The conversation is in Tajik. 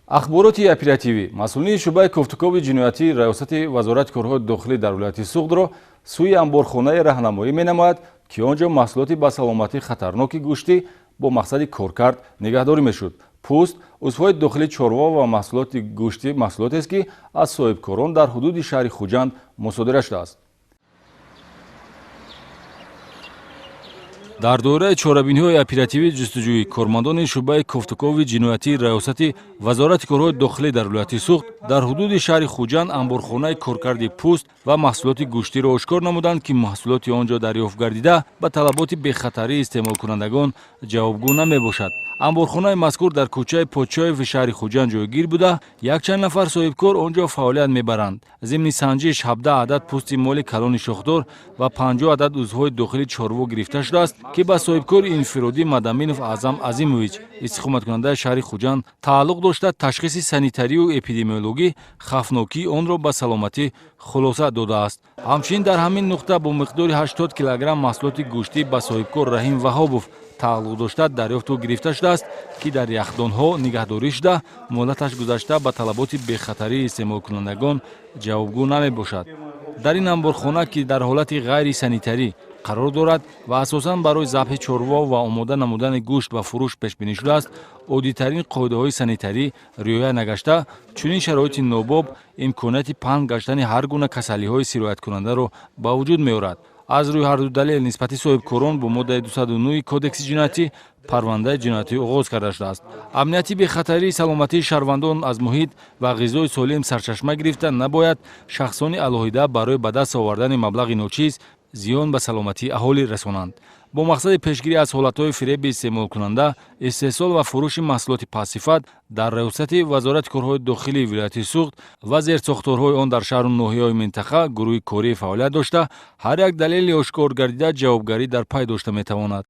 Ахбороти оперативӣ: масъулини шӯъбаи кофтукови ҷиноятӣ Раёсати Вазорати корҳои дохилӣ дар вилояти Суғдро сӯи амборхонае раҳнамоӣ менамояд, ки он ҷо маҳсулоти ба саломатӣ хатарноки гӯштӣ бо мақсади коркард нигаҳдорӣ мешуд. Пӯст, узвҳои дохилии чорво ва маҳсулоти гӯштӣ маҳсулотест, ки аз соҳибкорон дар ҳудуди шаҳри Хуҷанд мусодира шудааст. Дар доираи чорабиниҳои оперативии ҷустуҷӯӣ кормандони шӯъбаи кофтукови ҷиноятии Раёсати Вазорати корҳои дохилӣ дар вилояти Суғд дар ҳудуди шаҳри Хуҷанд амборхонаи коркарди пӯст ва маҳсулоти гӯштиро ошкор намуданд, ки маҳсулоти он ҷо дарёфт гардида ба талаботи бехатарии истеъмолкунандагон ҷавобгӯ намебошад. Амборхонаи мазкур дар кӯчаи Подшоеви шаҳри Хуҷанд ҷойгир буда, якчанд нафар соҳибкор он ҷо фаъолият мебаранд. Зимни санҷиш 17 адад пӯсти моли калони шохдор ва 50 адад узвҳои дохили чорво гирифта шудааст, ки ба соҳибкори инфиродӣ Мадаминов Аъзам Азимович, истиқоматкунандаи шаҳри Хуҷанд, тааллуқ дошта, ташхиси санитарию эпидемиологӣ хавфнокии онро ба саломатӣ хулоса додааст. Ҳамчунин дар ҳамин нуқта бо миқдори 80 килограмм маҳсулоти гӯштӣ ба соҳибкор Раҳим Ваҳобов тааллуқ дошта дарёфту гирифта шудааст, ки дар яхдонҳо нигаҳдорӣ шуда, муҳлаташ гузашта, ба талаботи бехатарии истеъмолкунандагон ҷавобгӯ намебошад. Дар ин амборхона, ки дар ҳолати ғайрисанитарӣ қарор дорад ва асосан барои забҳи чорво ва омода намудани гӯшт ба фурӯш пешбинӣ шудааст, оддитарин қоидаҳои санитарӣ риоя нагашта, чунин шароити нобоб имконияти паҳн гаштани ҳар гуна касалиҳои сирояткунандаро ба вуҷуд меорад. Аз рӯи ҳарду далел нисбати соҳибкорон бо моддаи 209 Кодекси ҷиноятӣ парвандаи ҷиноятӣ оғоз карда шудааст. Амнияти бехатарии саломатии шаҳрвандон аз муҳит ва ғизои солим сарчашма гирифта, набояд шахсони алоҳида барои ба даст овардани маблағи ночиз зиён ба саломатии аҳолӣ расонанд. Бо мақсади пешгирӣ аз ҳолатҳои фиреби истеъмолкунанда, истеҳсол ва фурӯши маҳсулоти пастсифат дар Раёсати Вазорати корҳои дохилии вилояти Суғд ва зерсохторҳои он дар шаҳру ноҳияҳои минтақа гурӯҳи корӣ фаъолият дошта, ҳар як далели ошкор гардида ҷавобгарӣ дар пай дошта метавонад.